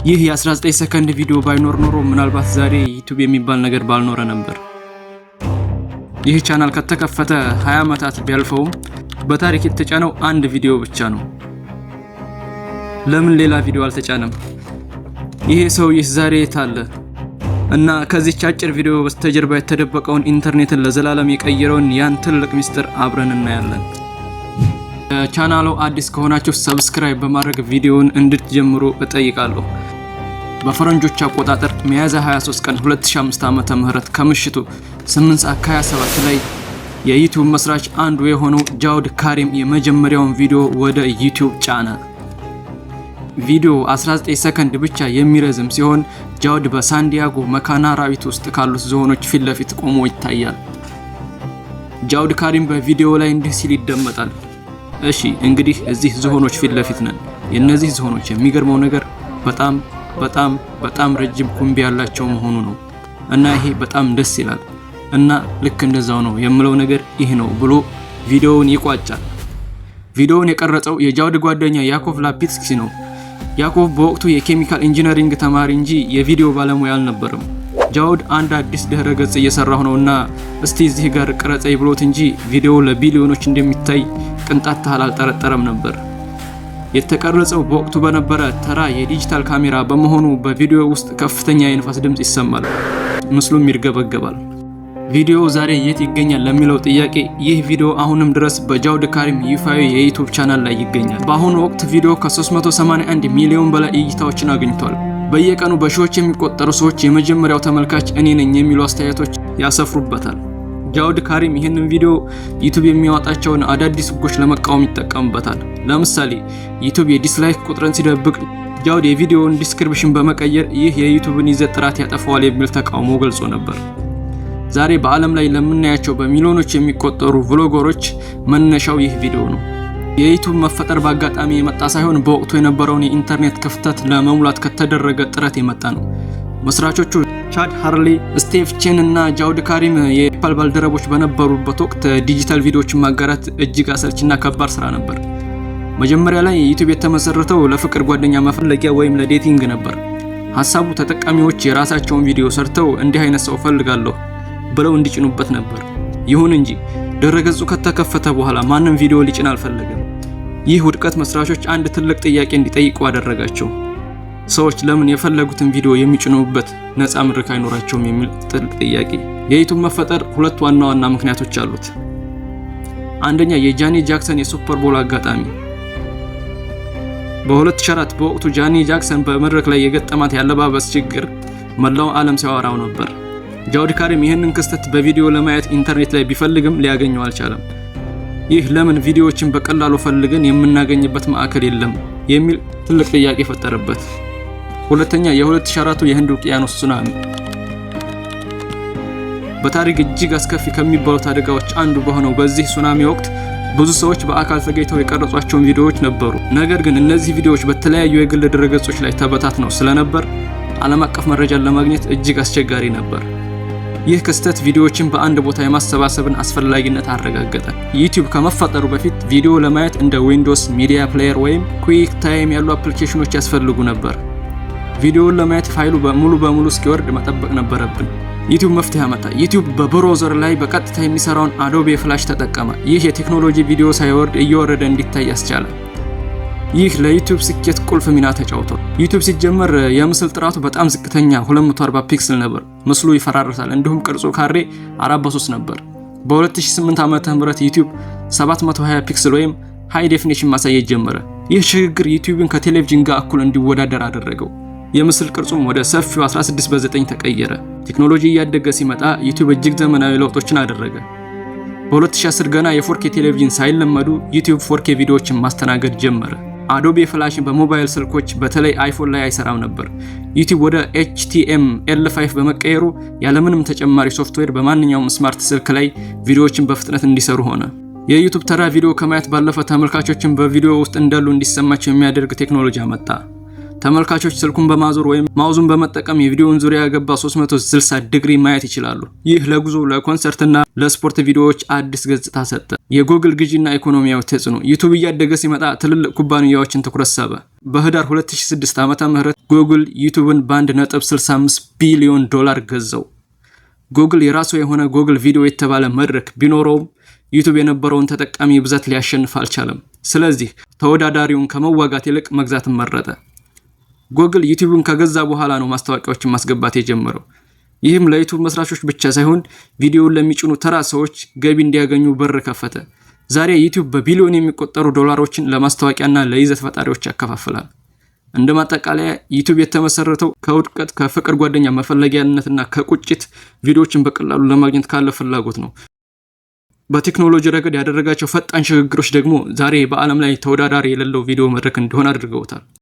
ይህ የ19 ሰከንድ ቪዲዮ ባይኖር ኖሮ ምናልባት ዛሬ ዩቲዩብ የሚባል ነገር ባልኖረ ነበር። ይህ ቻናል ከተከፈተ 20 ዓመታት ቢያልፈውም በታሪክ የተጫነው አንድ ቪዲዮ ብቻ ነው። ለምን ሌላ ቪዲዮ አልተጫነም? ይሄ ሰውዬስ ዛሬ የት አለ? እና ከዚህች አጭር ቪዲዮ በስተጀርባ የተደበቀውን፣ ኢንተርኔትን ለዘላለም የቀየረውን ያን ትልቅ ሚስጥር አብረን እናያለን። ቻናሉ አዲስ ከሆናችሁ subscribe በማድረግ ቪዲዮውን እንድትጀምሩ እጠይቃለሁ። በፈረንጆች አቆጣጠር ሚያዝያ 23 ቀን 2005 ዓመተ ምህረት ከምሽቱ 8 ሰዓት ከ27 ላይ የዩቲዩብ መስራች አንዱ የሆነው ጃውድ ካሪም የመጀመሪያውን ቪዲዮ ወደ ዩቲዩብ ጫነ። ቪዲዮ 19 ሰከንድ ብቻ የሚረዝም ሲሆን ጃውድ በሳንዲያጎ መካነ አራዊት ውስጥ ካሉት ዝሆኖች ፊት ለፊት ቆሞ ይታያል። ጃውድ ካሪም በቪዲዮ ላይ እንዲህ ሲል ይደመጣል። "እሺ፣ እንግዲህ እዚህ ዝሆኖች ፊት ለፊት ነን። የእነዚህ ዝሆኖች የሚገርመው ነገር በጣም በጣም በጣም ረጅም ኩምቢ ያላቸው መሆኑ ነው እና ይሄ በጣም ደስ ይላል እና ልክ እንደዛው ነው የምለው ነገር ይህ ነው" ብሎ ቪዲዮውን ይቋጫል። ቪዲዮውን የቀረጸው የጃውድ ጓደኛ ያኮቭ ላፒትስኪ ነው። ያኮቭ በወቅቱ የ chemical engineering ተማሪ እንጂ የቪዲዮ ባለሙያ አልነበረም። ጃውድ አንድ አዲስ ድህረ ገጽ እየሰራሁ ነው እና እስቲ እዚህ ጋር ቅረጸኝ ብሎት እንጂ ቪዲዮው ለቢሊዮኖች እንደሚታይ ቅንጣት ታህል አልጠረጠረም ነበር። የተቀረጸው በወቅቱ በነበረ ተራ የዲጂታል ካሜራ በመሆኑ በቪዲዮ ውስጥ ከፍተኛ የንፋስ ድምፅ ይሰማል፣ ምስሉም ይርገበገባል። ቪዲዮው ዛሬ የት ይገኛል ለሚለው ጥያቄ፣ ይህ ቪዲዮ አሁንም ድረስ በጃውድ ካሪም ይፋዊ የዩቲዩብ ቻናል ላይ ይገኛል። በአሁኑ ወቅት ቪዲዮ ከ381 ሚሊዮን በላይ እይታዎችን አግኝቷል። በየቀኑ በሺዎች የሚቆጠሩ ሰዎች "የመጀመሪያው ተመልካች እኔ ነኝ" የሚሉ አስተያየቶች ያሰፍሩበታል። ጃውድ ካሪም ይህንን ቪዲዮ ዩቲዩብ የሚያወጣቸውን አዳዲስ ህጎች ለመቃወም ይጠቀምበታል። ለምሳሌ ዩቲዩብ የ dislike ቁጥርን ሲደብቅ ጃውድ የቪዲዮውን description በመቀየር ይህ የዩቲዩብን ይዘት ጥራት ያጠፋዋል የሚል ተቃውሞ ገልጾ ነበር። ዛሬ በዓለም ላይ ለምናያቸው በሚሊዮኖች የሚቆጠሩ vlogger ኦች መነሻው ይህ ቪዲዮ ነው። የዩቲዩብ መፈጠር በአጋጣሚ የመጣ ሳይሆን በወቅቱ የነበረውን የኢንተርኔት ክፍተት ለመሙላት ከተደረገ ጥረት የመጣ ነው። መስራቾቹ ቻድ ሃርሊ፣ ስቴቭ ቼን እና ጃውድ ካሪም የፔፓል ባልደረቦች በነበሩበት ወቅት ዲጂታል ቪዲዮዎችን ማጋራት እጅግ አሰልችና ከባድ ስራ ነበር። መጀመሪያ ላይ ዩቲዩብ የተመሰረተው ለፍቅር ጓደኛ መፈለጊያ ወይም ለ dating ነበር። ሀሳቡ ተጠቃሚዎች የራሳቸውን ቪዲዮ ሰርተው "እንዲህ አይነት ሰው እፈልጋለሁ" ብለው እንዲጭኑበት ነበር። ይሁን እንጂ ድረገጹ ከተከፈተ በኋላ ማንም ቪዲዮ ሊጭን አልፈለገም። ይህ ውድቀት መስራቾች አንድ ትልቅ ጥያቄ እንዲጠይቁ አደረጋቸው። ሰዎች ለምን የፈለጉትን ቪዲዮ የሚጭኑበት ነፃ መድረክ አይኖራቸውም የሚል ጥልቅ ጥያቄ። የዩቲዩብ መፈጠር ሁለት ዋና ዋና ምክንያቶች አሉት። አንደኛ፣ የጃኔት ጃክሰን የ Super Bowl አጋጣሚ። በ2004 በወቅቱ ጃኔት ጃክሰን በመድረክ ላይ የገጠማት ያለባበስ ችግር መላው ዓለም ሲያወራው ነበር። ጃውድ ካሪም ይህንን ክስተት በቪዲዮ ለማየት ኢንተርኔት ላይ ቢፈልግም ሊያገኘው አልቻለም። ይህ ለምን ቪዲዮዎችን በቀላሉ ፈልገን የምናገኝበት ማዕከል የለም የሚል ትልቅ ጥያቄ ፈጠረበት። ሁለተኛ፣ የ2004 የህንድ ውቅያኖስ ሱናሚ። በታሪክ እጅግ አስከፊ ከሚባሉት አደጋዎች አንዱ በሆነው በዚህ ሱናሚ ወቅት ብዙ ሰዎች በአካል ተገኝተው የቀረጿቸውን ቪዲዮዎች ነበሩ። ነገር ግን እነዚህ ቪዲዮዎች በተለያዩ የግል ድረገጾች ላይ ተበታትነው ስለነበር ዓለም አቀፍ መረጃን ለማግኘት እጅግ አስቸጋሪ ነበር። ይህ ክስተት ቪዲዮዎችን በአንድ ቦታ የማሰባሰብን አስፈላጊነት አረጋገጠ። ዩቲዩብ ከመፈጠሩ በፊት ቪዲዮ ለማየት እንደ Windows Media Player ወይም QuickTime ያሉ application ኦች ያስፈልጉ ነበር። ቪዲዮውን ለማየት ፋይሉ ሙሉ በሙሉ እስኪወርድ መጠበቅ ነበረብን። ዩቲዩብ መፍትሄ አመጣ። ዩቲዩብ በ browser ላይ በቀጥታ የሚሰራውን Adobe Flash ተጠቀመ። ይህ የቴክኖሎጂ ቪዲዮ ሳይወርድ እየወረደ እንዲታይ አስቻለ። ይህ ለዩቲዩብ ስኬት ቁልፍ ሚና ተጫውቷል። ዩቲዩብ ሲጀመር የምስል ጥራቱ በጣም ዝቅተኛ 240 pixel ነበር። ምስሉ ይፈራርሳል፣ እንዲሁም ቅርጹ ካሬ 4 በ3 ነበር። በ2008 ዓመተ ምህረት ዩቲዩብ 720 pixel ወይም high definition ማሳየት ጀመረ። ይህ ሽግግር ዩቲዩብን ከቴሌቪዥን ጋር እኩል እንዲወዳደር አደረገው። የምስል ቅርጹም ወደ ሰፊው 16 በ9 ተቀየረ። ቴክኖሎጂ እያደገ ሲመጣ ዩቲዩብ እጅግ ዘመናዊ ለውጦችን አደረገ። በ2010 ገና የ 4K ቴሌቪዥን ሳይለመዱ ዩቲዩብ 4K ቪዲዮዎችን ማስተናገድ ጀመረ። Adobe Flash በሞባይል ስልኮች በተለይ iPhone ላይ አይሰራም ነበር። ዩቲዩብ ወደ HTML5 በመቀየሩ ያለምንም ተጨማሪ ሶፍትዌር በማንኛውም smart ስልክ ላይ ቪዲዮዎችን በፍጥነት እንዲሰሩ ሆነ። የዩቲዩብ ተራ ቪዲዮ ከማየት ባለፈ ተመልካቾችን በቪዲዮ ውስጥ እንዳሉ እንዲሰማቸው የሚያደርግ ቴክኖሎጂ አመጣ። ተመልካቾች ስልኩን በማዞር ወይም mouse ኡን በመጠቀም የቪዲዮውን ዙሪያ ገባ 360 ዲግሪ ማየት ይችላሉ። ይህ ለጉዞ፣ ለኮንሰርትና ለስፖርት ቪዲዮዎች አዲስ ገጽታ ሰጠ። የጉግል ግዢና ኢኮኖሚያዊ ተጽዕኖ። ዩቱብ እያደገ ሲመጣ ትልልቅ ኩባንያዎችን ትኩረት ሳበ። በህዳር 2006 ዓ.ም ጉግል ዩቱብን በ1.65 ቢሊዮን ዶላር ገዛው። ጉግል የራሱ የሆነ ጉግል ቪዲዮ የተባለ መድረክ ቢኖረውም ዩቱብ የነበረውን ተጠቃሚ ብዛት ሊያሸንፍ አልቻለም። ስለዚህ ተወዳዳሪውን ከመዋጋት ይልቅ መግዛትን መረጠ። ጉግል ዩቲዩብን ከገዛ በኋላ ነው ማስታወቂያዎችን ማስገባት የጀመረው። ይህም ለዩቱብ መስራቾች ብቻ ሳይሆን ቪዲዮውን ለሚጭኑ ተራ ሰዎች ገቢ እንዲያገኙ በር ከፈተ። ዛሬ ዩቲዩብ በቢሊዮን የሚቆጠሩ ዶላሮችን ለማስታወቂያና ለይዘት ፈጣሪዎች ያከፋፍላል። እንደ ማጠቃለያ ዩቲዩብ የተመሰረተው ከውድቀት፣ ከፍቅር ጓደኛ መፈለጊያነትና ከቁጭት ቪዲዮዎችን በቀላሉ ለማግኘት ካለ ፍላጎት ነው። በቴክኖሎጂ ረገድ ያደረጋቸው ፈጣን ሽግግሮች ደግሞ ዛሬ በዓለም ላይ ተወዳዳሪ የሌለው ቪዲዮ መድረክ እንዲሆን አድርገውታል።